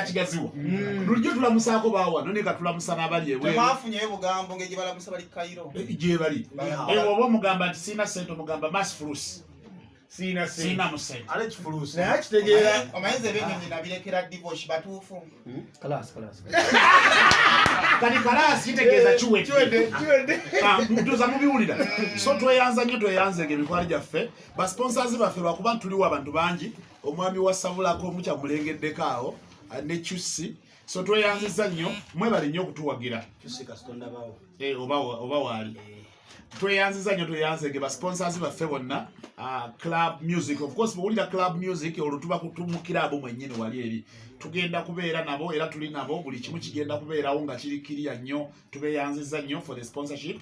Kigaziwa. Lulijjo tulamusaako baawano, naye katulamusa n'abali ebweru. Temwafunyeyo bugambo ngeri gye balamusa bali Kairo? Gye bali. Oba omugamba nti siina sente, omugamba mas fulus. Siina sente. Siina mu sente. Ale kifuluusi. Naye akitegeera. Omanyiza ebyenyonyi nabirekera divosh batuufu. Kalas, kalas. Kati kalaasi kitegeeza kiwedde. Kiwedde, kiwedde. Ah, ntuza mubiwulira. So tweyanza nnyo, tweyanzenge emikwano gyaffe, basponsors baffe, lwakuba tuliwo abantu bangi. Omwami wa Sabulako mukyamulengeddeko awo, ne Cusi. So tweyanziza nnyo, mwebale nnyo okutuwagira. Kyusi kasita bawo. Eh, oba waali. Tweyanziza nnyo, tweyanzenge basponsors baffe bonna. Club Music, of course, bwowulira Club Music olwo tuba mu kiraabu mwennyini wali eri. Tugenda kubeera nabo era tuli nabo, buli kimu kigenda kubeerawo nga kiri kiriya nnyo. Tubeyanziza nnyo for the sponsorship.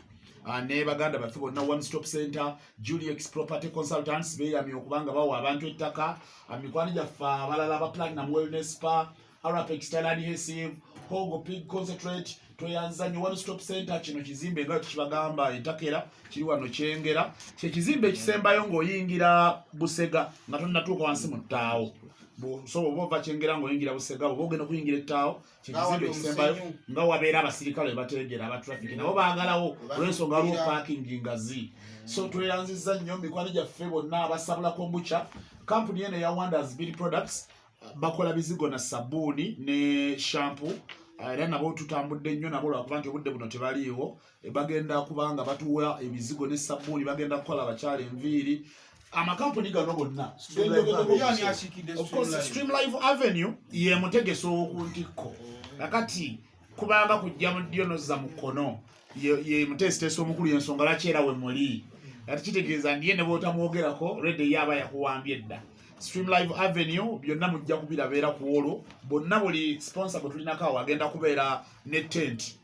Ne baganda baffe bonna, One Stop Center, Juliex Property Consultants, beeyamye okubanga bawa abantu ettaka. Mikwano gyaffe abalala aba Platinum Wellness Spa, Arapex Tile Adhesive, Hogo Pig Concentrate, tweyanza nnyo. One Stop Center, kino kizimbe nga tukibagamba entakera, kiri wano Kyengera, kyekizimbe ekisembayo ng'oyingira Busega nga tonnatuuka wansi mu ttaawo. So oba ova Kyengera ng'oyingira Busega, oba ogenda okuyingira ettaawo, kyekizimbe Nga wali ekisembayo. omusenyu. Nga wabeera abasirikale bateegera aba traffic, nabo baagalawo olw'ensonga waliwo parking ngazi. So tweyanziza nnyo mikwano gyaffe bonna abasabula kombucha, kampuni eno eya Wonders Beauty Products, bakola bizigo na sabbuuni ne shampoo. Era nabo tutambudde nnyo nabo lwakuba nti obudde buno tebaliiwo. Bagenda kubanga batuwa ebizigo ne sabbuuni, bagenda kukola abakyala enviiri. Amakampuni gano gonna. Yani asiikidde. Of course. Streamline. Stream Live Avenue ye mutegesi ow'oku ntikko. Kakati kubanga kujja mu ddyo nozza mu kkono, ye muteesiteesi omukulu, yensonga lwaki era we muli. Kati kitegeeza ndiye ne bw'otamwogerako redde ye aba yakuwambye dda. Stream Live Avenue byonna mujja kubirabeera ku olwo bonna. Buli sponsor gwe tulinako awo agenda kubeera ne tent,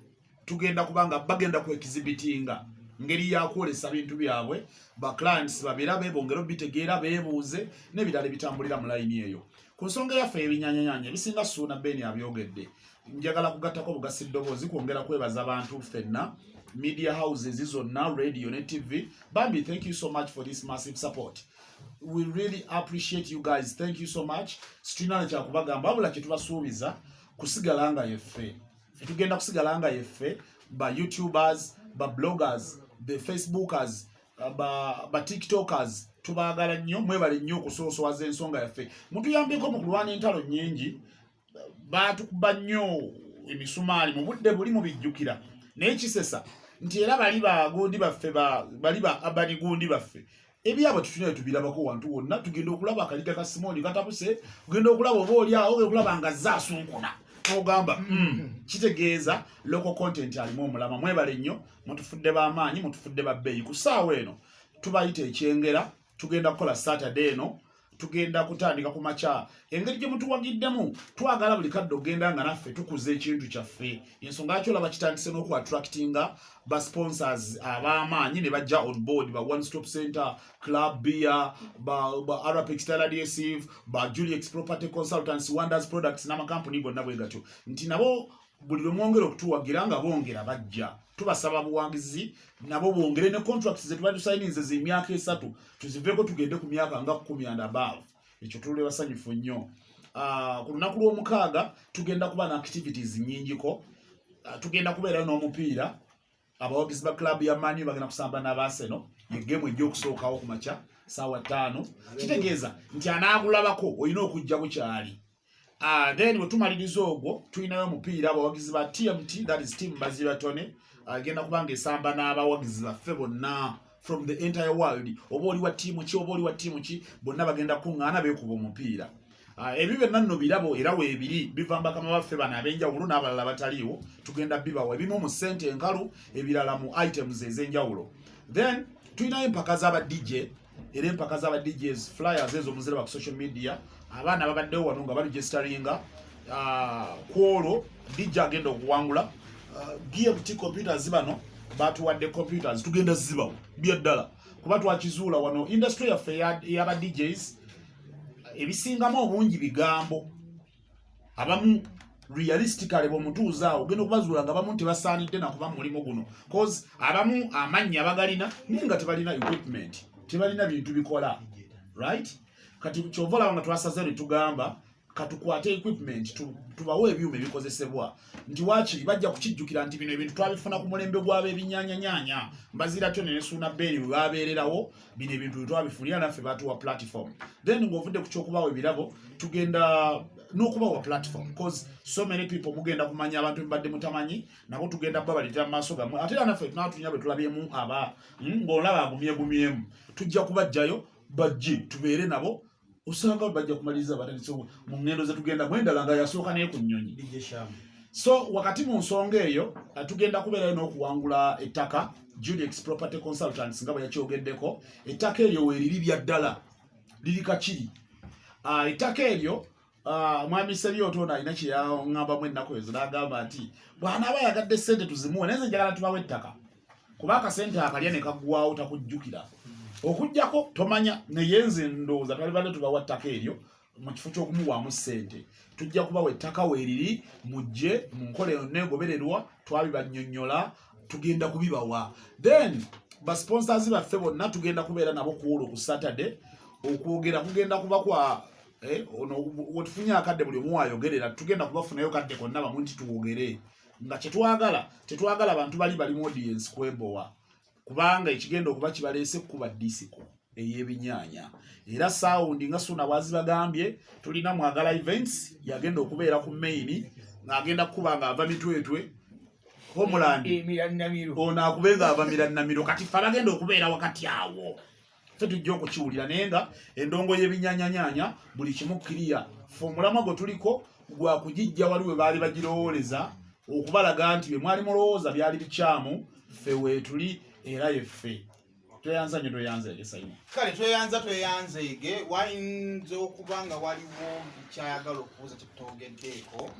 tugenda kubanga bagenda ku exhibitinga ngeri yakwolesa bintu byabwe, ba clients babirabe, bongere obitegeera, beebuuze n'ebirala ebitambulira mu layini eyo. Ku nsonga yaffe ebinyanyanyanya ebisinga, Suuna Ben abyogedde. Njagala kugattako bugasi ddoboozi kwongera kwebaza bantu ffenna, media houses zonna, radio ne TV. Bambi, thank you so much for this massive support. We really appreciate you guys, thank you so much. Situlina kyakubagamba wabula kyetubasuubiza kusigala nga yeffe. Ffe tugenda kusigala nga yeffe, ba YouTubers, ba bloggers, the Facebookers, ba TikTokers, tubaagala nnyo. Mwebale nnyo okusoosowaza ensonga yaffe, mutuyambeko mu kulwana entalo nnyingi. Baatukuba nnyo emisumaali mu budde buli mubijjukira, naye kisesa nti era bali bagundi baffe, bali ba abani gundi baffe, ebyabwe tutulina tubirabako wantu wonna. Tugenda okulaba akaliga ka Simooni katabuse, tugenda okulaba oba oli awo, ogenda okulaba nga zaasunkuna, ogamba, kitegeeza local content alimu omulama. Mwebale nnyo, mutufudde b'amaanyi, mutufudde babbeeyi. Ku ssaawa eno tubayita ekyengera, tugenda kukola Saturday eno, tugenda kutandika ku makya. Engeri gye mutuwagiddemu, twagala buli kadde ogenda nga naffe tukuza ekintu kyaffe. Ensonga lwaki olaba kitandise n'okuattractinga ba sponsors ab'amaanyi ne bajja on board, ba One Stop Center, Club Beer, ba Arapex Tile Adhesive, ba Juliex Property Consultants, Wonders Products n'amakampuni gonna bwe gatyo, nti nabo buli lwe mwongera okutuwagira nga bongera bajja. Tubasaba buwangizi nabo bongere ne contracts zetuba tusayininze zemyaka 3, tuziveeko tugende ku myaka nga 10 and above. Ekyo tuli basanyufu nnyo. Ku lunaku lw'omukaaga tugenda kuba na activities nnyingiko. Tugenda kubeera n'omupiira, abawagizi ba club ya Man U bagenda kusamba n'aba Arsenal, ye game ejja okusookawo ku makya saawa 5. Kitegeeza nti anaagulabako olina okujja bukyali. Then bwe tumaliriza ogwo, tulinayo omupiira, abawagizi ba TMT, that is Team Bazibatone, agenda kuba nga esamba n'abawagizi baffe bonna from the entire world. Oba oli wa ttiimu ki, oba oli wa ttiimu ki, bonna bagenda kuŋŋaana beekuba omupiira. Ebyo byonna nno birabo era weebiri biva mu bakama baffe bano ab'enjawulo n'abalala bataliiwo. Tugenda bibawa ebimu mu ssente enkalu, ebirala mu items ez'enjawulo. Then tulinayo empaka z'aba DJ, era empaka z'aba DJs, flyers ezo muziraba ku social media. Abaana babaddewo wano nga baregisteringa. Ku olwo DJ agenda okuwangula GMT Computers, bano batuwadde computers, tugenda zibawo byaddala, kuba twakizuula wano industry yaffe ey'aba DJs ebisingamu obungi bigambo. Abamu realistically bwomutuuza awo ogenda okubazuula nga abamu tebasaanidde nakuba mu mulimu guno, cause abamu amannya bagalina naye nga tebalina equipment, tebalina bintu bikola right. Kati kyova olaba nga twasaze ne tugamba Katukwate equipment, tubawe ebyuma ebikozesebwa, nti waakiri bajja kukijjukira nti bino ebintu twabifuna ku mulembe gw'ab'ebinyanyanyanya Mbazira Tone ne Suuna Ben bwe babeererawo. Bino ebintu bwe twabifunira, naffe batuwa platform. Then ng'ovudde ku kyokubawa ebirabo, tugenda n'okubawa platform, cause so many people mugenda kumanya abantu mbadde mutamanyi, nabo tugenda babaleetera mu maaso gammwe. Ate era naffe tunatunya bwe tulabyemu aba ng'olaba agumyegumyemu, tujja kubajjayo bajje tubeere nabo. Osanga bajja kumaliriza batandise mu ngendo zetugenda mwendala nga yasooka naye ku nnyonyi. DJ Sham. So wakati mu nsonga eyo, tugenda kubeerayo n'okuwangula ettaka. Juliex Property Consultants nga bwe yakyogeddeko, ettaka eryo weeriri bya ddala, liri kakiri. Ettaka eryo, mwami Sebyoto ono alina kyeyaŋŋambamu ennaku ezo, n'agamba nti bw'anaaba ayagadde ssente tuzimuwe, naye nze njagala tubawe ettaka, kuba akasente akalya ne kaggwawo takujjukira okugjako tomanya. Naye nze ndowooza twalibadde tubawa ttaka eryo mu kifo ky'okumuwaamu ssente. Tujja kubawa ettaka weeriri, mujje mu nkola yonna egobererwa, twabibannyonnyola, tugenda kubibawa. Then basponsors baffe bonna tugenda kubeera nabo ku olwo ku Saturday. Okwogera kugenda kuba kwa ono wetufunye akadde buli omu wayogerera, tugenda kubafunayo kadde konna bamu nti tuwogere nga kyetwagala. Tetwagala bantu bali mu audience kwebowa, kubanga ekigenda okuba kibaleese kuba disiko ey'ebinyaanya era sound nga Suna bwazibagambye. Tulina Mwagala Events yagenda okubeera ku main, ng'agenda kukuba ng'ava Mitwetwe Homeland. Emirannamiro. Ono akube ng'ava Mirannamiro. Kati ffe abagenda okubeera wakati awo ffe tujja okukiwulira, naye nga endongo y'ebinyanyanyanya buli kimu kiriya. Ffe omulamwa gwe tuliko gwa kugijja wali we baali bagirowooleza, okubalaga nti bye mwali mulowooza byali bikyamu. Ffe weetuli era yeffe. Tweyanza nnyo, tweyanza esaina. Kale tweyanza, tweyanzeege. Wayinza okuba nga waliwo kyayagala okubuuza kyetutogeddeeko.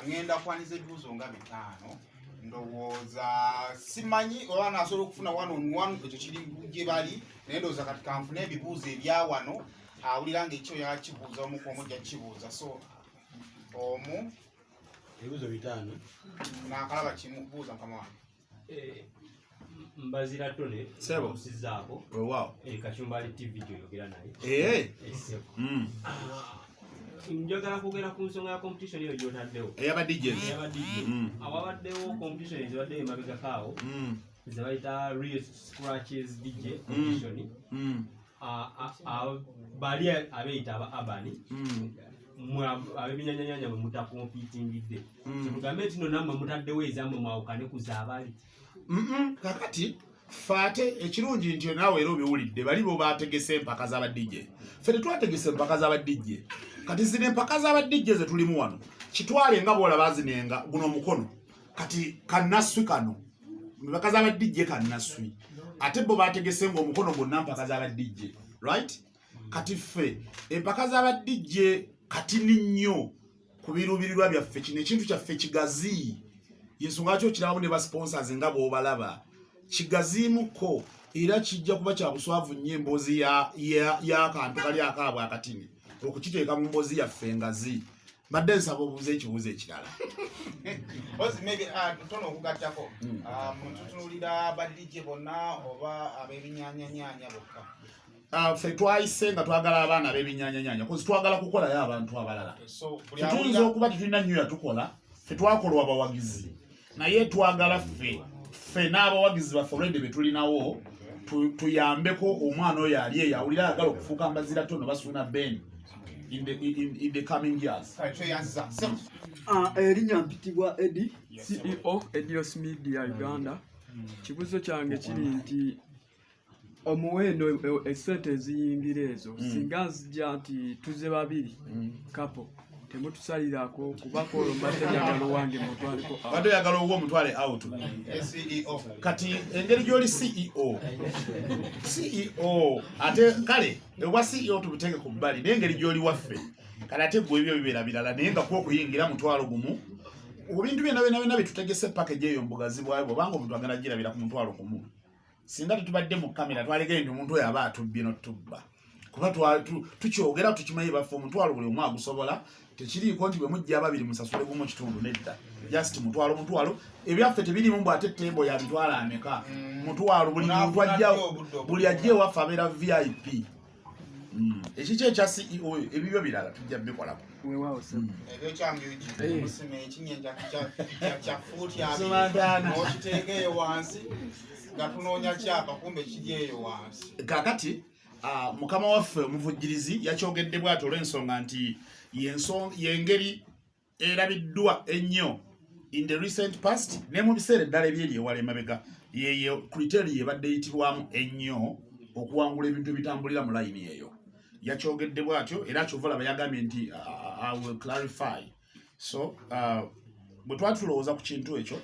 Ŋŋenda kwaniza ebibuuzo nga 5, ndowooza. Simanyi oba nasobola okufuna one on one, ekyo kiri gye bali, naye ndowooza kati kanfune ebibuuzo ebya wano. Awulira nga ekyo yakibuuza omu ku omu, ojja kibuuza. So omu. Ebibuuzo 5. Nakalaba kimu, buuza mukama wange. Mbazira Tone. Sebo. Nsizaako. Weewaawo. Kachumbali TV gyoyogera naye. Ee. Sebo. Njagala kwogera ku nsonga ya competition eyo gyotaddewo. Eyaba DJs. Eyaba DJ. Awabaddewo competition ezibaddeyo emabegako awo, ze bayita Real Scratches DJ competition. Bali abeeyita aba urban, mwe ab'ebinyanyanyanya mwe mutakompitingidde. Kyetugambe nti no nammwe mutaddewo ezammwe mwawukane ku zaabali? Kakati ffe ate ekirungi nti naawe era obiwulidde, bali bo bategese empaka z'aba DJ, ffe tetwategese empaka z'aba DJ. Kati zino empaka z'aba DJ ze tulimu wano, kitwale nga bwolaba zinenga guno omukono, kati kannaswi kano empaka z'aba DJ kannaswi, ate bo bategese ng'omukono gwonna mpaka z'aba DJ, right? Kati ffe empaka z'aba DJ katini nnyo ku biruubirirwa byaffe. Kino ekintu kyaffe kigazi, yensonga lwaki okirabamu ne basponsors nga bw'obalaba kigaziimuko, era kijja kuba kya buswavu nnyo emboozi y'akantu kali akaabwe akatini okukiteeka mu mboozi yaffe engazi. Mbadde nsaba obuuza ekibuuzo ekirala. Ozi maybe tono okugattako. Mututunuulira ba DJ bonna oba ab'ebinyanyanyanya bokka? Ffe twayise nga twagala abaana ab'ebinyanyanyanya, cause twagala kukolayo abantu abalala. So buli Ffe tuyinza awulira okuba tetulina nnyo yatukola, ffe twakolwa abawagizi, naye twagala ffe n'abawagizi baffe olwedde be tulinawo tuyambeko omwana oyo ali eyo awulira ayagala okufuuka Mbazira Tono, Basuuna Ben in the coming years. Kale tweyanziza. Sebo. Erinnya mpitibwa Edi, CEO Edios Media Uganda. Kibuuzo kyange kiri nti omuwendo, esente eziyingira ezo, singa nzija nti tuze babiri couple, temutusalirako? Kubako olwo mbadde njagala owange mutwaliko out. Badde oyagala owuwa omutwale out. CEO. Kati engeri gy'oli CEO, CEO ate kale obwa CEO tubuteeke ku bbali, naye engeri gy'oli waffe kale ate gwe ebyo bibeera birala, naye nga kuba okuyingira 10,000, ebintu byonna byonna byonna byetutegese, package eyo mbugazi bwayo, bwobanga omuntu agenda girabira ku 10,000. Singa tetubadde mu kamera, twalegere nti omuntu oyo aba atubbye n'otubba, kuba tukyogera tukimanyi baffe 10,000 buli omu agusobola. Tekiriiko nti bwe mujja ababiri musasule gumu kitundu, nedda, just 10,000 10,000. Ebyaffe tebirimu mbw ate tembo ya mitwalo ameka. 10,000 buli muntu Onaafuna ajja ddi obudde buli ajja ewaffe abeera VIP. Ekiki ekya CEO, ebibyo birala tujja bikolako. Weewaawo ssebo. Ebyo kyamuyugi musima ekinyenja kya fuuti 20 Nsoma. N'okiteeka eyo wansi nga tunoonya kyapa, kumbe kiri eyo wansi. Kakati mukama waffe omuvujjirizi yakyogedde bw'ati olw'ensonga nti yengeri erabiddwa ennyo in the recent past ne mu biseera eddala ebyeri ewala emabega, yeyo criteria ebadde eyitibwamu ennyo okuwangula ebintu ebitambulira mu layini eyo. Yakyogedde bw'atyo era kyova olaba yagambye nti I will clarify. So bwe twali tulowooza ku kintu ekyo,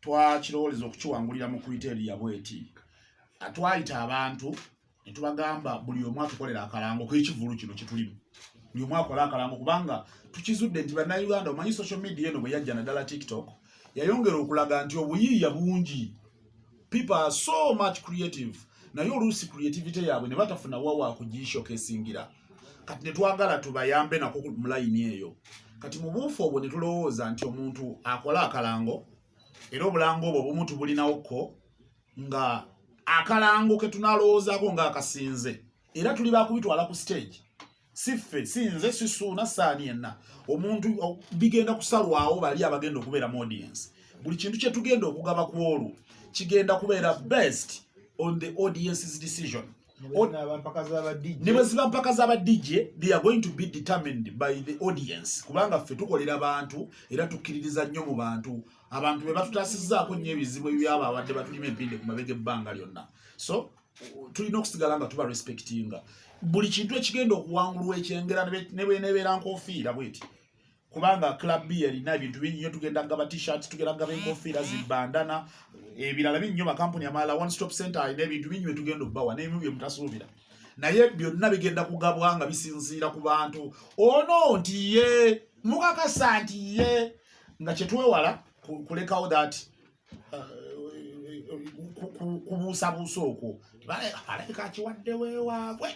twakirowooleza okukiwangulira mu criteria bweti. Twayita abantu ne tubagamba buli omu atukolera akalango k'ekivulu kino kyetulimu, buli omu akola akalango, kubanga tukizudde nti bannayuganda, omanyi social media eno bwe yajja, naddala TikTok, yayongera okulaga nti obuyiiya bungi. People are so much creative, naye oluusi creativity yaabwe ne batafuna wawa kugishowcasingira. Kati ne twagala tubayambe nako mu layini eyo. Kati mu buufu obwo ne tulowooza nti omuntu akola akalango, era obulango obwo obumu tubulinawokko nga akalango ke tunalowoozaako ng'akasinze, era tuli bakubitwala ku stage. Si ffe, si nze, si Suuna, saani yenna omuntu bigenda kusalwawo bali abagenda okubeera mu audience. Buli kintu kye tugenda okugaba ku olwo kigenda kubeera best on the audience's decision. Mpaka z'aba DJ. Ne bwe ziba mpaka z'aba DJ, they are going to be determined by the audience, kubanga ffe tukolera bantu era tukkiririza nnyo mu bantu. Abantu be batutaasizzaako nnyo ebizibu ebyabo abadde batulima empinde ku mabega ebbanga lyonna. So tulina okusigala nga tuba respectinga buli kintu ekigenda okuwangulwa ekyengera ne bwenebeera nkofiira bweti, kubanga Club B erina ebintu bingi nnyo. Tugenda kugaba T-shirt, tugenda kugaba enkofiira, zibandana, ebirala bingi nnyo. Makampuni amalala, One Stop Center alina ebintu bingi byetugenda okubawa n'ebimu bye mutasuubira, naye byonna bigenda kugabwa nga bisinziira ku bantu ono nti ye mukakasa nti ye nga kyetwewala kulekawo that kubuusabuusa okwo. Alabika akiwaddewo ewaabwe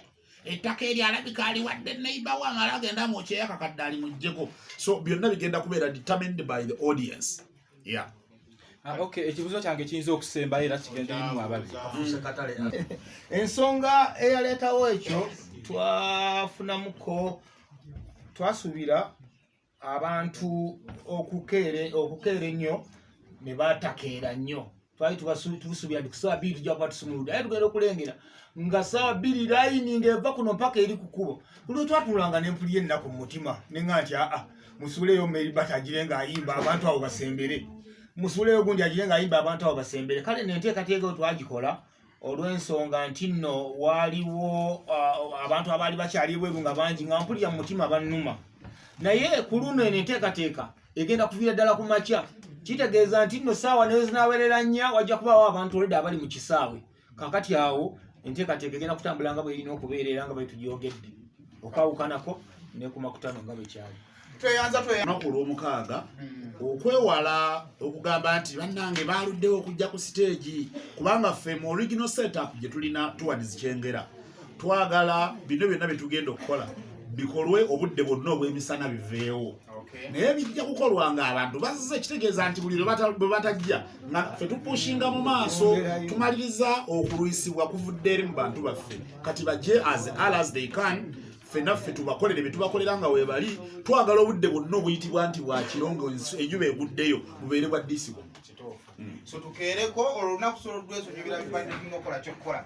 ettaka eryo, alabika aliwadde neighbor wange, alagenda mwokyeyo akakadde alimuggyeko. So byonna bigenda kubeera determined by the audience, yeah. Ah, okay, ekibuuzo kyange kiyinza okusembayo era kigenda erimu ababiri. Ensonga eyaleetawo ekyo, twafunamuko, twasuubira abantu okukeera ennyo ne batakeera nnyo. Twali tusuubira nti ku ssaawa 2 tujja kuba tusumuludde, naye tugenda okulengera nga ssaawa 2 layini ng'eva kuno mpaka eri ku kkubo. Olwo twatuulanga nempulira ennaku mu mutima, neŋŋa nti aa, musuuleyo Mary Bat agire ng'ayimba abantu abo basembere, musuuleyo gundi agire ng'ayimba abantu abo basembere. Kale nenteekateeka eyo twagikola olw'ensonga nti nno waaliwo abantu abaali bakyali ebweru nga bangi, nga mpulira mu mutima bannuma. Naye ku luno eno enteekateeka egenda kuviira ddala ku makya. Kitegeeza nti nno saawa nayo zinaawerera 4 wajja kubaawo abantu olwedde abali mu kisaawe. Kakati awo enteekateeka egenda kutambula nga bwerina okubeera era nga bwe tugyogedde, okwawukanako ne ku makutano nga bwe kyali. Tweyanza, tweyanza. Olunaku olwomukaaga, okwewala okugamba nti bannange baaluddewo okujja ku siteegi, kubanga ffe mu original setup gye tulina towards Kyengera, twagala bino byonna bye tugenda okukola bikolwe obudde bwonna obw'emisana biveewo. Naye bijja kukolwa nga abantu bazze, kitegeeza nti buli lwe batajja nga ffe tupushinga mu maaso, tumaliriza okulwisibwa kuvudde eri mu bantu baffe. Kati bajje as early as they can, ffenna ffe tubakolere bye tubakolera nga weebali. Twagala obudde bwonna obuyitibwa nti bwakiro nga enjuba eguddeyo bubeere bwa disiko. Kituufu. So tukeereko olwo olunaku, so olwesonyi ebirala bibadde tulina okukola kyokkola.